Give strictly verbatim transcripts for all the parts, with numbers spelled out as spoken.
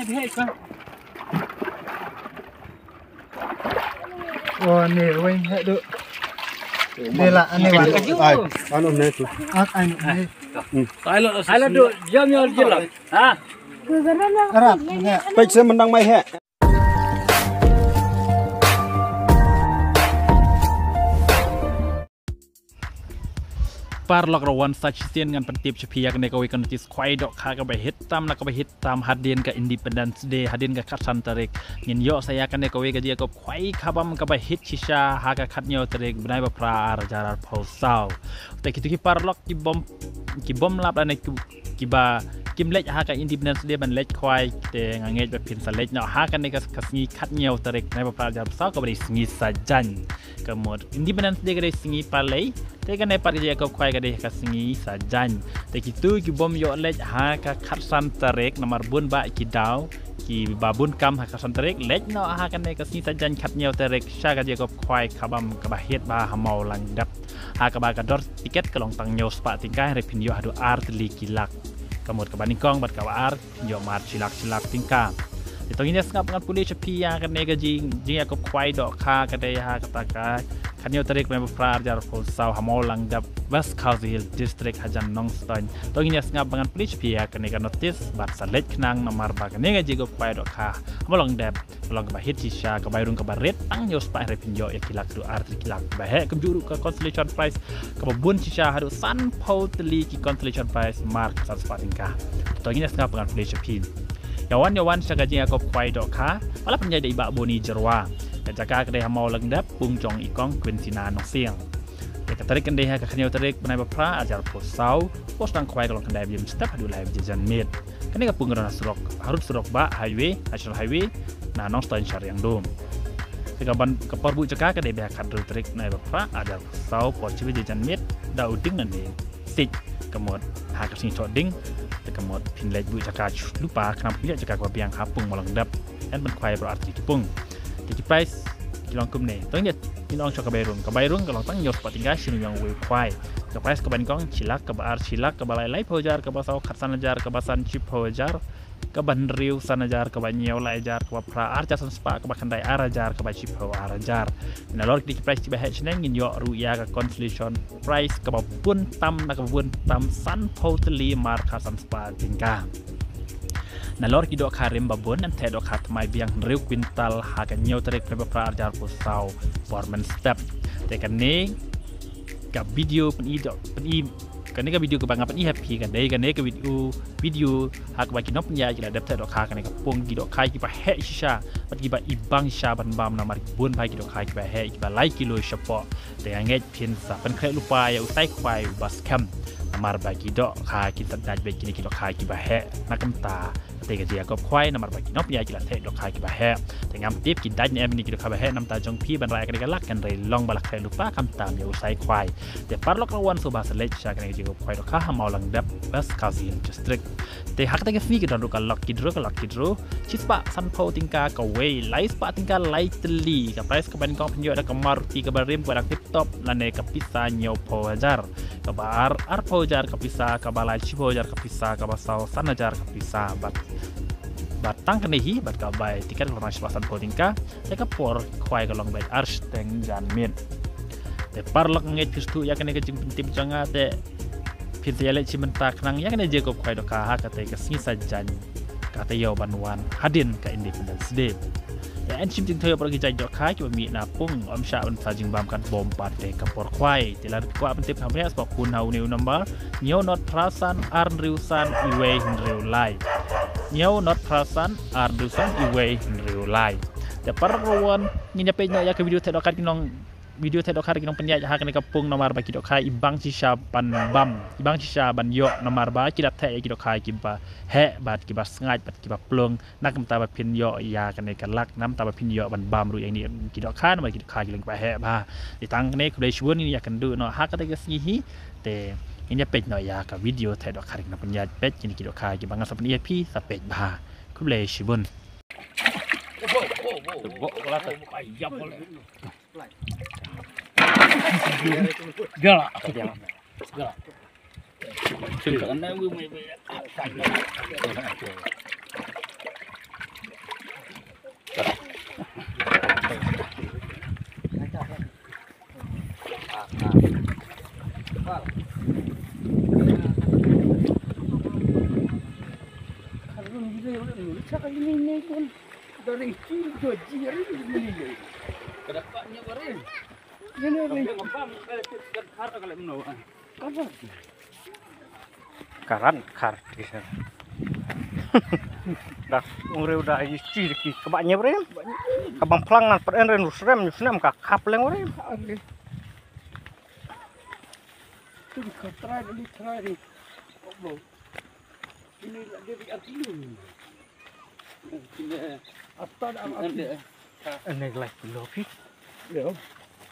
Oh, ne weng he do. Ne la, ne wa. Ai, anu ne tu. Ak ai ne. Ai lo, ai lo do, jam yo jilo. Ha? Arap ne. Pek se mendang mai he. Paralok, wan sa shisien ngan pyntip sha phi ïa kane kawei ka notis khwai dohkha kaba hit tam na kaba hit tam hadien ka Independence Day, hadien ka khatsan tarik. Ngin ïoh sa ïa kane kawei ka jingïakob khwai khabam kaba hit shisha ha ka khathynñiew tarik bnai ba phra ar hajar arphew saw. Te kito ki paralok ki bym, ki bym lap lane ki, kiba kim leit ha ka Independence Day ban leit khwai, te nga ngeit ba phin sa leit noh ha kane ka, ka sngi khathynñiew tarik bnai ba phra ar hajar arphew saw kaba dei sngi Saitjaiñ. Ka mut Independence Day ka dei sngi Palei, te kane pat ka jingïakob khwai ka dei ka sngi Saitjaiñ. Te kito ki bym ïoh leit ha ka khatsan tarik namar bun bah ki daw, kiba bun kam ha ka khatsan tarik, leit noh ha kane ka sngi Saitjaiñ khathynñiew tarik sha ka jingïakob khwai khabam kaba hit bha ha Mawlangdep, ha kaba ka dor tiket ka long tang hynñiew spah tyngka, hynrei phin ïoh haduh ar tylli ki lak. Ka mut kaba nyngkong bad kaba ar phin ïoh mar shi lak shi lak tyngka. Te to ngin ïa sngap ngan pule sha phi ïa kane ka jing, jingïakob khwai dohkha ka dei ha kata ka khathynñiew tarik bnai ba phra ar hajar arphew saw ha Mawlangdep, West Khasi Hills District, hajan Nongstoiñ. To ngin ïa sngap ngan pule sha phi ïa kane ka notis bad sa leit khnang namar ba kane ka jingïakob khwai dohkha ha Mawlangdep ka long kaba hit shisha, ka bai rung kaba rit tang hynñiew spah, hynrei phin ïoh ïa ki lak haduh ar tylli ki lak. Ba heh kumjuh ruh ka consolation prize kaba bun shisha haduh sanphew tylli ki consolation prize mar ka san spah tyngka. To ngin ïa sngap ngan pule sha phi. Ïa wan, ïa wan sha ka jingïakob khwai dohkha ba la pynïaid da i Bah Boni Jyrwa. Ka jaka ka dei ha Mawlangdep, pung jong i Kong Quintina Nongsiang. Te ka tarik kan dei ha ka khathynñiew tarik bnai ba phra ar hajar arphew saw. Por sdang khwai ka long khyndai baje mynstep haduh lai baje janmiet. Kane ka pung ka don ha surok, harud surok bah highway, National Highway, na Nongstoiñ sha Riangdo. Te ka ban, ka por buh jaka ka dei bad ha ka khathynriew tarik bnai ba phra ar hajar arphew saw, por shi baje janmiet, da u dieng nangne siej. Ka mut ha ka sngi thoh dieng, te ka mut phin leit buh jaka shu lypa khnang phin ïoh jaka kaba biang ha pung Mawlangdep. Yn pynkhwai baroh ar tylli ki pung. Te ki prize ki long kumne. To ngin ïa, ngin ong sha ka bai rung. Ka bai rung ka long tang hynñiew spah tyngka shi nongïong uwei u khwai. Ka prize kaba nyngkong shi lak, kaba ar shi lak, kaba lai laiphew hajar, kaba saw khatsan hajar, kaba san shiphew hajar, kaba hynriew san hajar, kaba hynñiew lai hajar, kaba phra ar hajar san spah, kaba khyndai ar hajar, kaba shiphew ar hajar. Nalor kine ki prize kiba heh shaneng ngin ïoh ruh ïa ka consolation prize kaba bun tam na kaba bun tam sanphew tylli mar ka san spah tyngka. Nalor ki dohkha rim ba bun, yn theh dohkha thymmai biang hynriew kwintal ha ka hynñiew tarik bnai ba phra ar hajar arphew saw por mynstep. Te kane ka video pyni doh, pyni, kane ka video kaba nga pyni ha phi ka dei kane ka video, video ha kaba ki nongpynïaid ki la dep theh dohkha kane ka pung, ki dohkha kiba heh shisha bad kiba ibang shisha ban bam namar ki bun bha ki dohkha kiba heh kiba lai kilo shapoh. Te nga ngeit phin sa pynkhreh lypa ïa u sai khwai uba skhem namar ba ki dohkha kin sa dait beit kine ki dohkha kiba heh na ka bynta kata ka jingïakob khwai namar ba ki nongpynïaid ki la theh dohkha kiba heh. Te ngam tip ki dait ne em kine ki dohkha ba heh na ka bynta jong phi ban rah ïa kane ka lak, hynrei long ba la khreh lypa khamtam ïa u sai khwai. Te paralok, wan sngewbha sa leit sha kane ka jingïakob khwai dohkha ha Mawlangdep, West Khasi Hills District. Te ha kata ka sngi ka don ruh ka lucky draw, ka lucky draw. Shispah sanphew tyngka kawei, laispah tyngka lai tylli. Ka prize kaba nyngkong phin ïoh da ka Maruti kaba rim kaba dang tip top lane ka pisa hynñiewphew hajar. Kaba ar arphew hajar ka pisa, kaba lai shiphew hajar ka pisa, kaba saw san hajar ka pisa. Bad, bad tang kane hi bad ka bai tiket ka long shispah sanphew tyngka. Te ka por khwai ka long beit ar shiteng janmiet. Te paralok, ngeit phi sngewthuh ïa kane ka jingpyntip jong nga, te phin sa ïaleit shi mynta khnang ïa kane ka jingïakob khwai dohkha ha kata ka sngi Saitjaiñ, ka taïew ban wan hadien ka Independence Day. Te yn shim jingthaw ïa baroh ki jait dohkha kiba mih na pung, ym shah ban sa jingbam kat bom pat te ka por khwai. Te lada phi kwah pyntip, khnang ban ïa sngewbha phone ha une u number hynñiew not phra san ar hynriew san uwei hynriew lai. Hynñiew not phra san ar hynriew san uwei hynriew lai. Te paralok, ngin ïa peit noh ïa ka video theh dohkha ki nong, video theh dohkha ki nongpynïaid ha kane ka pung namar ba ki dohkha ibang shisha ban bam, ibang shisha ban ïoh namar ba ki la theh ïa ki dohkha kiba heh bad kiba sngaid bad kiba plung, na ka bynta ba phin ïoh ïa kane ka lak, na ka bynta ba phin ïoh ban bam ruh ïa kine ki dohkha namar ki dohkha ki long kiba heh bha. Te tang kane, khublei shibun, ngin ïakynduh noh ha kata ka sngi hi. Te ngin ïa peit noh ïa ka video theh dohkha ki nongpynïaid, peit kine ki dohkha kiba ngan sa pyni ïa phi, sa peit bha. Khublei shibun. Galak. Galak. Karan khar ki sa. Da ong reu da i chi ki kaba nyep rem. Kaba phlang ngan pren ren rusrem nyusnem ka khap leng rem. Tu ka trai ni trai ni. Ini lagi di arti lu. Ini apa dah arti? Ene lai kilo ki. Yo.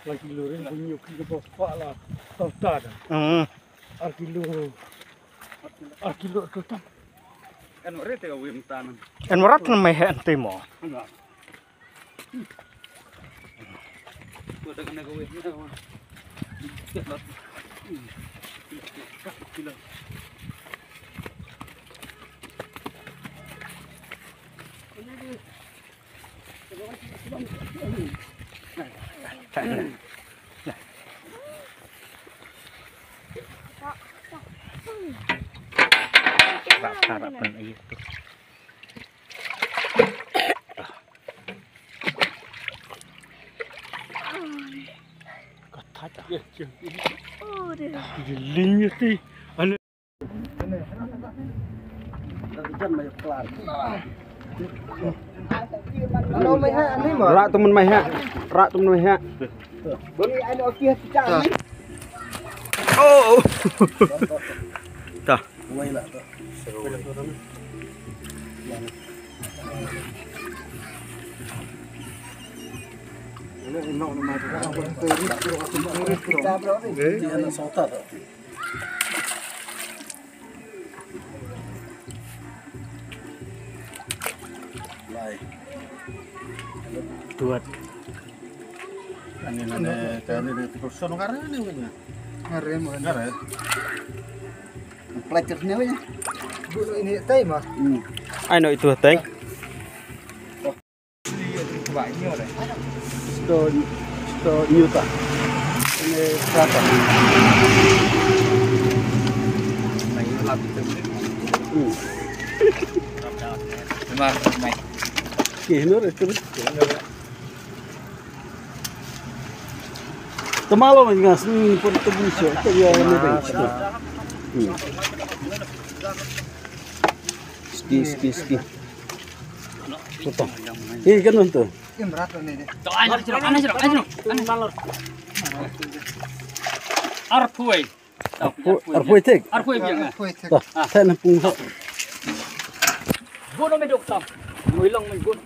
Lai kilo rin bunyi ki ko pa la. Tau ta da. Hmm. Ar kilo. Ar kilo tu ta. Kan ore te wim tan. En warat na mai he ante mo. Ko da kan ko wim. Kilo. Rap, rap, rap, rap, iya, tuh. Ka thait ah. Ïa, ïa. Oh, deh. Ïa, ling ïa ti. Ane. Rak tu men mai ha. Rak tu men mai ha. Bani ane oki ha picak ni. Oh. Tah. Tuat. Ani nane, kani ne, terus sono karena ni wanya. Ngare mo. Ngare. Pelajar ni wanya. Guru ini tai mah. Hmm. Ai no itu tai. Sto, sto nyuta. Ini berapa? Hmm. Memang naik. Ki, nur itu. Temalo ngas ni pun tebu sio tu ya ni. Hmm. Ski, ski, ski. Puta. Eh, kan tu. Ini berat ni deh. Arphuai. Arphuai, arphuai tik. Arphuai biang. Arphuai tik. Tah, tah na pung tah. Gun me dok tam. Muilong me gun.